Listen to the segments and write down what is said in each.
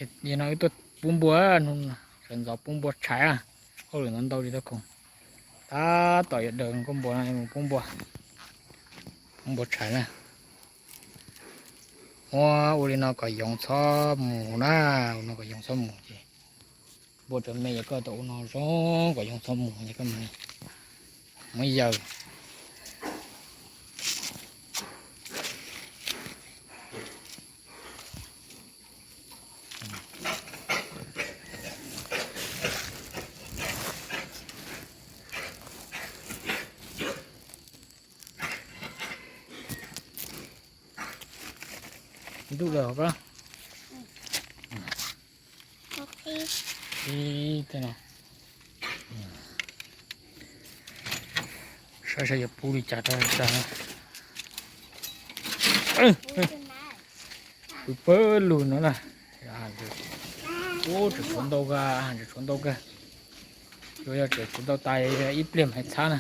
Yog no wb tuaj pub npua, sawv ntxov pub npua tshais, hauj lwm ntau ntau tsis tau khoom. Tab tom yuav daws nkauj npua no mus pub npua, pub npua tshais na. Muab ua li no kom yoov txhob mus na, ua no kom yoov txhob mus ces npua tseem me ces koj tau ua no zoo kom yoov txhob mus ces koj mam li muab yaws. Ib ntuj lawm hov. Ib tej no. Saib saib yuav pub li cas rau tag. Pw pawg lug no na. Ub, tseem tshuav ntau kawg, tseem tshuav ntau kawg. Yuav yog tseem tshuav ntau tas ib pliag mam txhab na.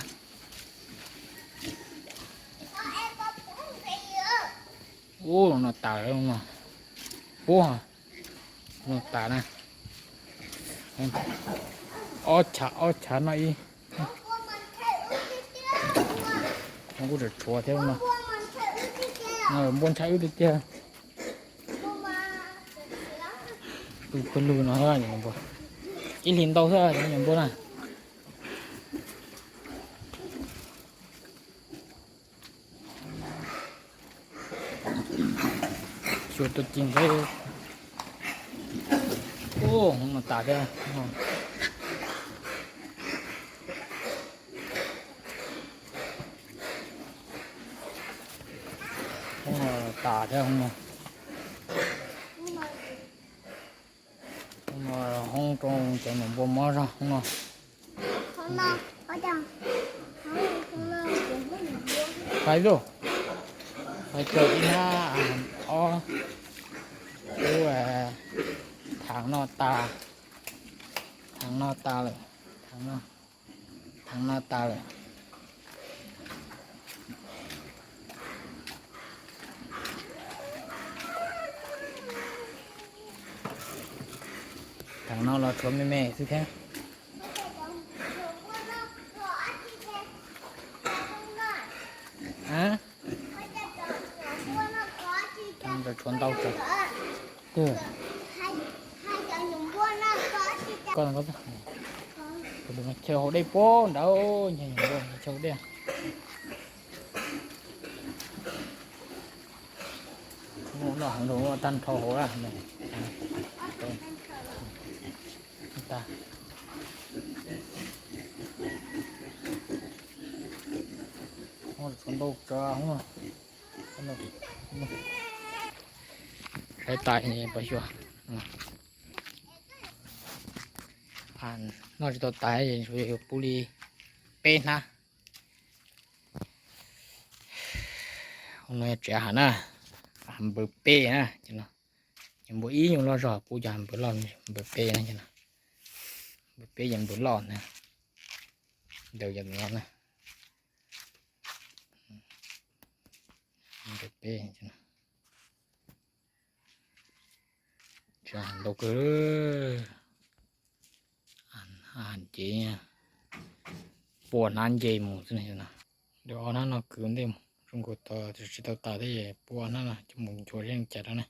Ub, no tas lawm no. Pub no tas na. Ob chav ob chav no ib. Kuj tseem tshuav thiab no. Npua ntshai wb tiag tiag. Pw pawg lug no, ib hlis ntau xwb cov me nyuam npua na. Xyuas tus ci nqeeb. Ub, hoob no tas thiab. Hoob no tas thiab hoob no. Hoob no hoob rau cov nyuam npua mob zog hoob no. Hais lauj, hais tias ib hnab ob, ub, thav no tas, thav no tas lawm, thav no, thav no tas lawm. Thav no los tshuav me me xwb thiab. Tshuav ntau tsawv. Koj chaw haus dej puag nrad, chaw haus dej. Noj heev rau tag nrho hauv lawm. Tshuav ntau tsawv. Saib tais pos xyuas. Noj tsis tau tais, yuav pub li peb hnab. Hauv no yog tsev hav na, hav npawg peb na. Nyuam npua ib nyuag loj zog pub cov hav npawg loj, npawg peb na, npawg peb yog npawg loj na. Ntawd yog no na. Npawg peb ntau kawg. Ces pua hnab nce mus xwb no. Ob hnab no kwv ntej mus zoo nkaus tsis tau tas thiab, pua hnab no coj mus nchuav zeb cas rau na.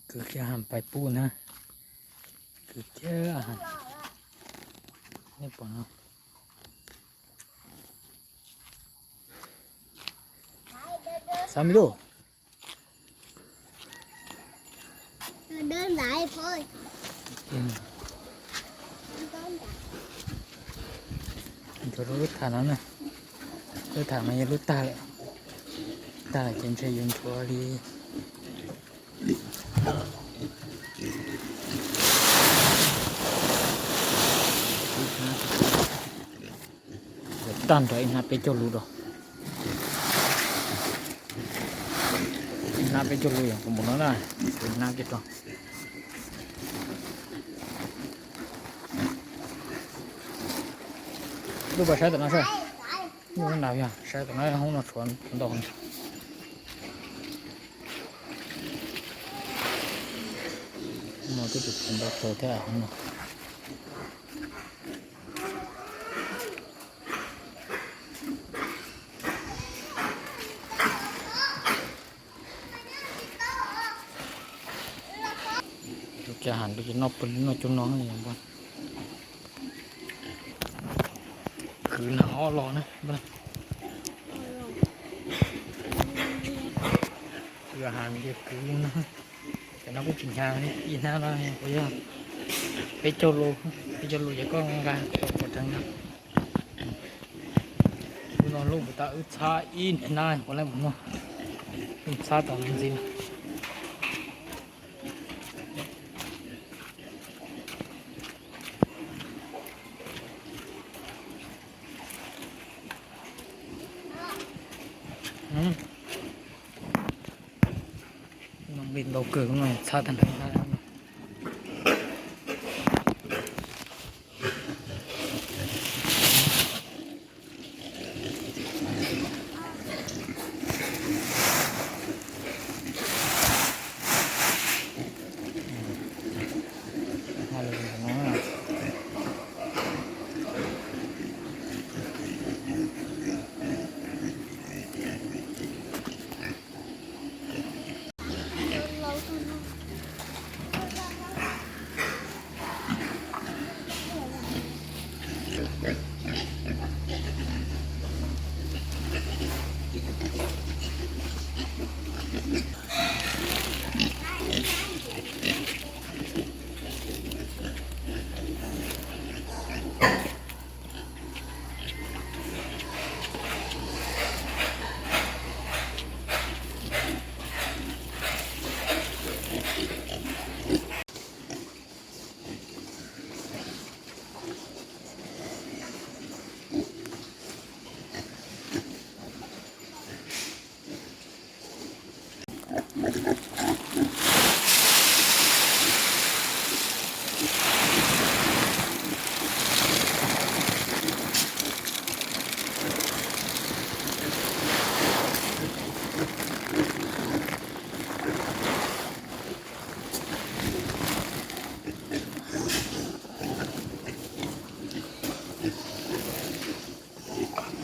Kwv kiag hav pais pub na. Kwv kiag hav. Nej pom no. Xav me tub. Nchuav lub tham no na. Lub tham no yog lub tag lawm. Tag lawm ces ntshe yuav nchuav li. Tag nrho ib hnab peb caug lub rau. Ib hnab peb caug lub yog kuv mus no na, ib hnab peb caug. Lub pas saib tom no saib. Lub nav yog saib tom no hoob no tshuav ntau heev. Twb tsis ntau tsaws thiab no. Tus cas has tus ces noj pw noj cov no. Kwv nag ob los na. Kwv has tias kwv li no. Cov no kuj tsis hnyav li, ib hnab no puas yog peb caug lus, peb caug lus ces koj nqa tau pov rheev no. Lub no lub puas tas wb txhab ib hnab puas leej mus no, wb txhab tau ntxiv. No nqi ntau kawg no, txhab tag nrho.